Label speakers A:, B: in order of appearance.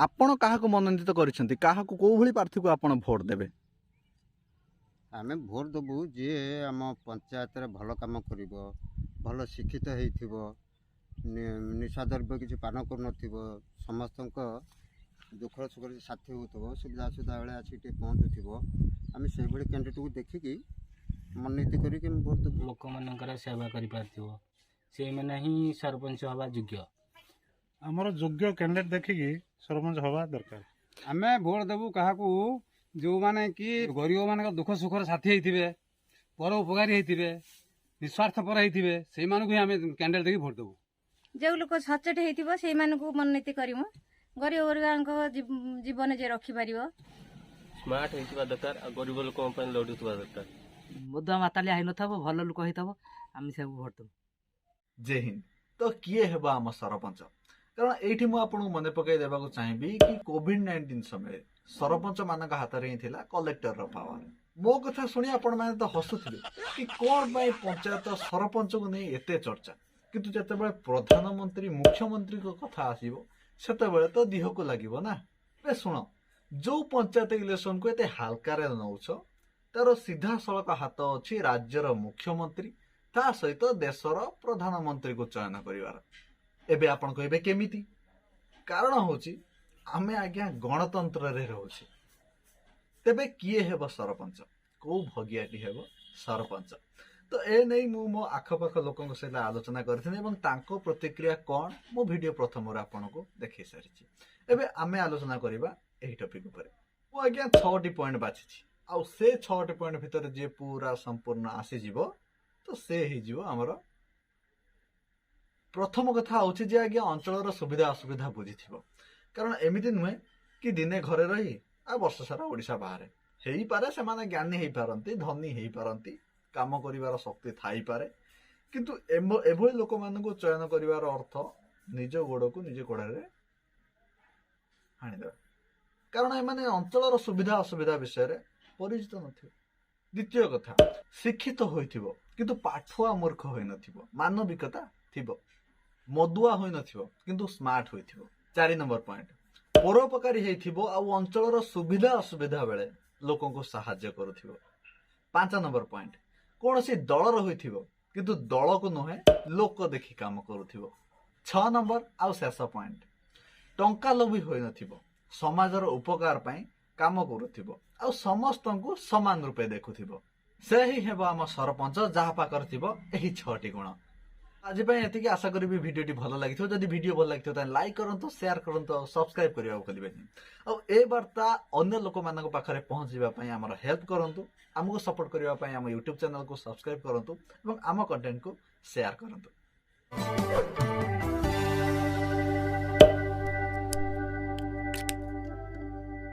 A: ଆପଣ କାହାକୁ ମନୋନୀତ କରିଛନ୍ତି? କାହାକୁ, କୋଉ ଭଳି ପ୍ରାର୍ଥୀକୁ ଆପଣ ଭୋଟ ଦେବେ?
B: ଆମେ ଭୋଟ ଦେବୁ ଯିଏ ଆମ ପଞ୍ଚାୟତରେ ଭଲ କାମ କରିବ, ଭଲ ଶିକ୍ଷିତ ହେଇଥିବ, ନିଶା ଦ୍ରବ୍ୟ କିଛି ପାନ କରୁନଥିବ, ସମସ୍ତଙ୍କ ଦୁଃଖ ସୁଖରେ ସାଥୀ ହେଉଥିବ, ସୁବିଧା ଅସୁବିଧା ବେଳେ ଆସିକି ଟିକେ ପହଞ୍ଚୁଥିବ। ଆମେ ସେଇଭଳି କ୍ୟାଣ୍ଡିଡେଟ୍କୁ ଦେଖିକି ମନୋନୀତ କରିକି ଆମେ ଭୋଟ ଦେବୁ।
C: ଲୋକମାନଙ୍କର ସେବା କରିପାରୁଥିବ, ସେଇମାନେ ହିଁ ସରପଞ୍ଚ ହେବା ଯୋଗ୍ୟ।
D: ଆମର ଯୋଗ୍ୟ କ୍ୟାଣ୍ଡିଡେଟ୍ ଦେଖିକି ସରପଞ୍ଚ ହେବା ଦରକାର।
E: ଆମେ ଭୋଟ ଦେବୁ କାହାକୁ? ଯେଉଁମାନେ କି ଗରିବମାନଙ୍କ ଦୁଃଖ ସୁଖର ସାଥୀ ହେଇଥିବେ, ପର ଉପକାରୀ ହେଇଥିବେ, ନିସ୍ୱାର୍ଥପର ହେଇଥିବେ, ସେଇମାନଙ୍କୁ ହିଁ ଆମେ କ୍ୟାଣ୍ଡିଡେଟ୍ ଦେଇକି ଭୋଟ ଦେବୁ।
F: ଯେଉଁ ଲୋକ ସଚ୍ଚୋଟ ହେଇଥିବ, ସେଇମାନଙ୍କୁ ମନୋନୀତ କରିବୁ। ଗରିବ ବର୍ଗଙ୍କ ଜୀବନ ଯିଏ ରଖିପାରିବ।
G: ସ୍ମାର୍ଟ ହେଇଥିବା ଦରକାର ଆଉ ଗରିବ ଲୋକଙ୍କ ପାଇଁ ଲଢୁଥିବା ଦରକାର।
H: ମଦୁଆ ମାତାଲିଆ ହେଇନଥିବ, ଭଲ ଲୋକ ହେଇଥିବ, ଆମେ ସବୁ ଭୋଟ ଦେବୁ।
A: ଜୟ ହିନ୍ଦ। ତ କିଏ ହେବ ଆମ ସରପଞ୍ଚ? କାରଣ ଏଇଠି ମୁଁ ଆପଣଙ୍କୁ ମନେ ପକାଇ ଦେବାକୁ ଚାହିଁବି କି କୋଭିଡ-19 ସମୟରେ ସରପଞ୍ଚ ମାନଙ୍କ ହାତରେ ହିଁ ଥିଲା କଲେକ୍ଟରର ପାୱାର। ମୋ କଥା ଶୁଣି ଆପଣମାନେ ତ ହସୁଥିବେ କି କଣ ପାଇଁ ପଞ୍ଚାୟତ ସରପଞ୍ଚକୁ ନେଇ ଏତେ ଚର୍ଚ୍ଚା, କିନ୍ତୁ ଯେତେବେଳେ ପ୍ରଧାନମନ୍ତ୍ରୀ, ମୁଖ୍ୟମନ୍ତ୍ରୀଙ୍କ କଥା ଆସିବ, ସେତେବେଳେ ତ ଦିହକୁ ଲାଗିବ ନା। ଏବେ ଶୁଣ, ଯୋଉ ପଞ୍ଚାୟତ ଇଲେକ୍ସନକୁ ଏତେ ହାଲକାରେ ନଉଛ, ତାର ସିଧାସଳଖ ହାତ ଅଛି ରାଜ୍ୟର ମୁଖ୍ୟମନ୍ତ୍ରୀ, ତା ସହିତ ଦେଶର ପ୍ରଧାନମନ୍ତ୍ରୀକୁ ଚୟନ କରିବାର। ଏବେ ଆପଣ କହିବେ କେମିତି? କାରଣ ହଉଛି ଆମେ ଆଜ୍ଞା ଗଣତନ୍ତ୍ରରେ ରହୁଛେ। ତେବେ କିଏ ହେବ ସରପଞ୍ଚ? କୋଉ ଭଗିଆଟି ହେବ ସରପଞ୍ଚ? ତ ଏ ନେଇ ମୁଁ ମୋ ଆଖପାଖ ଲୋକଙ୍କ ସହିତ ଆଲୋଚନା କରିଥିଲି ଏବଂ ତାଙ୍କ ପ୍ରତିକ୍ରିୟା କ'ଣ ମୁଁ ଭିଡ଼ିଓ ପ୍ରଥମରୁ ଆପଣଙ୍କୁ ଦେଖେଇ ସାରିଛି। ଏବେ ଆମେ ଆଲୋଚନା କରିବା ଏହି ଟପିକ ଉପରେ। ମୁଁ ଆଜ୍ଞା ଛଅଟି ପଏଣ୍ଟ ବାଛିଛି ଆଉ ସେ ଛଅଟି ପଏଣ୍ଟ ଭିତରେ ଯିଏ ପୁରା ସମ୍ପୂର୍ଣ୍ଣ ଆସିଯିବ, ତ ସେ ହେଇଯିବ ଆମର। ପ୍ରଥମ କଥା ହଉଛି ଯେ ଆଜ୍ଞା ଅଞ୍ଚଳର ସୁବିଧା ଅସୁବିଧା ବୁଝିଥିବ। କାରଣ ଏମିତି ନୁହେଁ କି ଦିନେ ଘରେ ରହି ଆଉ ବର୍ଷ ସାରା ଓଡ଼ିଶା ବାହାରେ। ହେଇପାରେ ସେମାନେ ଜ୍ଞାନୀ ହେଇପାରନ୍ତି, ଧନୀ ହେଇପାରନ୍ତି, କାମ କରିବାର ଶକ୍ତି ଥାଇପାରେ, କିନ୍ତୁ ଏଭଳି ଲୋକମାନଙ୍କୁ ଚୟନ କରିବାର ଅର୍ଥ ନିଜ ଗୋଡ଼କୁ ନିଜ ଗୋଡ଼ରେ ହାଣିଦେବା। କାରଣ ଏମାନେ ଅଞ୍ଚଳର ସୁବିଧା ଅସୁବିଧା ବିଷୟରେ ପରିଚିତ ନଥିବେ। ଦ୍ୱିତୀୟ କଥା, ଶିକ୍ଷିତ ହୋଇଥିବ କିନ୍ତୁ ପାଠୁଆ ମୂର୍ଖ ହୋଇନଥିବ, ମାନବିକତା ଥିବ, ମଦୁଆ ହୋଇନଥିବ କିନ୍ତୁ ସ୍ମାର୍ଟ ହୋଇଥିବ। ଚାରି ନମ୍ବର ପଏଣ୍ଟ, ପରୋପକାରୀ ହେଇଥିବ ଆଉ ଅଞ୍ଚଳର ସୁବିଧା ଅସୁବିଧା ବେଳେ ଲୋକଙ୍କୁ ସାହାଯ୍ୟ କରୁଥିବ। ପାଞ୍ଚ ନମ୍ବର ପଏଣ୍ଟ, କୌଣସି ଦଳର ହୋଇଥିବ କିନ୍ତୁ ଦଳକୁ ନୁହେଁ, ଲୋକ ଦେଖି କାମ କରୁଥିବ। ଛଅ ନମ୍ବର ଆଉ ଶେଷ ପଏଣ୍ଟ, ଟଙ୍କା ଲୋଭୀ ହୋଇନଥିବ, ସମାଜର ଉପକାର ପାଇଁ କାମ କରୁଥିବ ଆଉ ସମସ୍ତଙ୍କୁ ସମାନ ରୂପେ ଦେଖୁଥିବ। ସେ ହିଁ ହେବ ଆମ ସରପଞ୍ଚ, ଯାହା ପାଖରେ ଥିବ ଏହି ଛଅଟି ଗୁଣ। ଆଜି ପାଇଁ ଏତିକି। ଆଶା କରିବି ଭିଡ଼ିଓଟି ଭଲ ଲାଗିଥିବ। ଯଦି ଭିଡ଼ିଓ ଭଲ ଲାଗିଥିବ, ତାହେଲେ ଲାଇକ୍ କରନ୍ତୁ, ସେୟାର କରନ୍ତୁ ଆଉ ସବସ୍କ୍ରାଇବ କରିବାକୁ ଭୁଲିବେନି। ଆଉ ଏ ବାର୍ତ୍ତା ଅନ୍ୟ ଲୋକମାନଙ୍କ ପାଖରେ ପହଞ୍ଚିବା ପାଇଁ ଆମର ହେଲ୍ପ କରନ୍ତୁ। ଆମକୁ ସପୋର୍ଟ କରିବା ପାଇଁ ଆମ ୟୁଟ୍ୟୁବ ଚ୍ୟାନେଲକୁ ସବସ୍କ୍ରାଇବ କରନ୍ତୁ ଏବଂ ଆମ କଣ୍ଟେଣ୍ଟକୁ ସେୟାର କରନ୍ତୁ।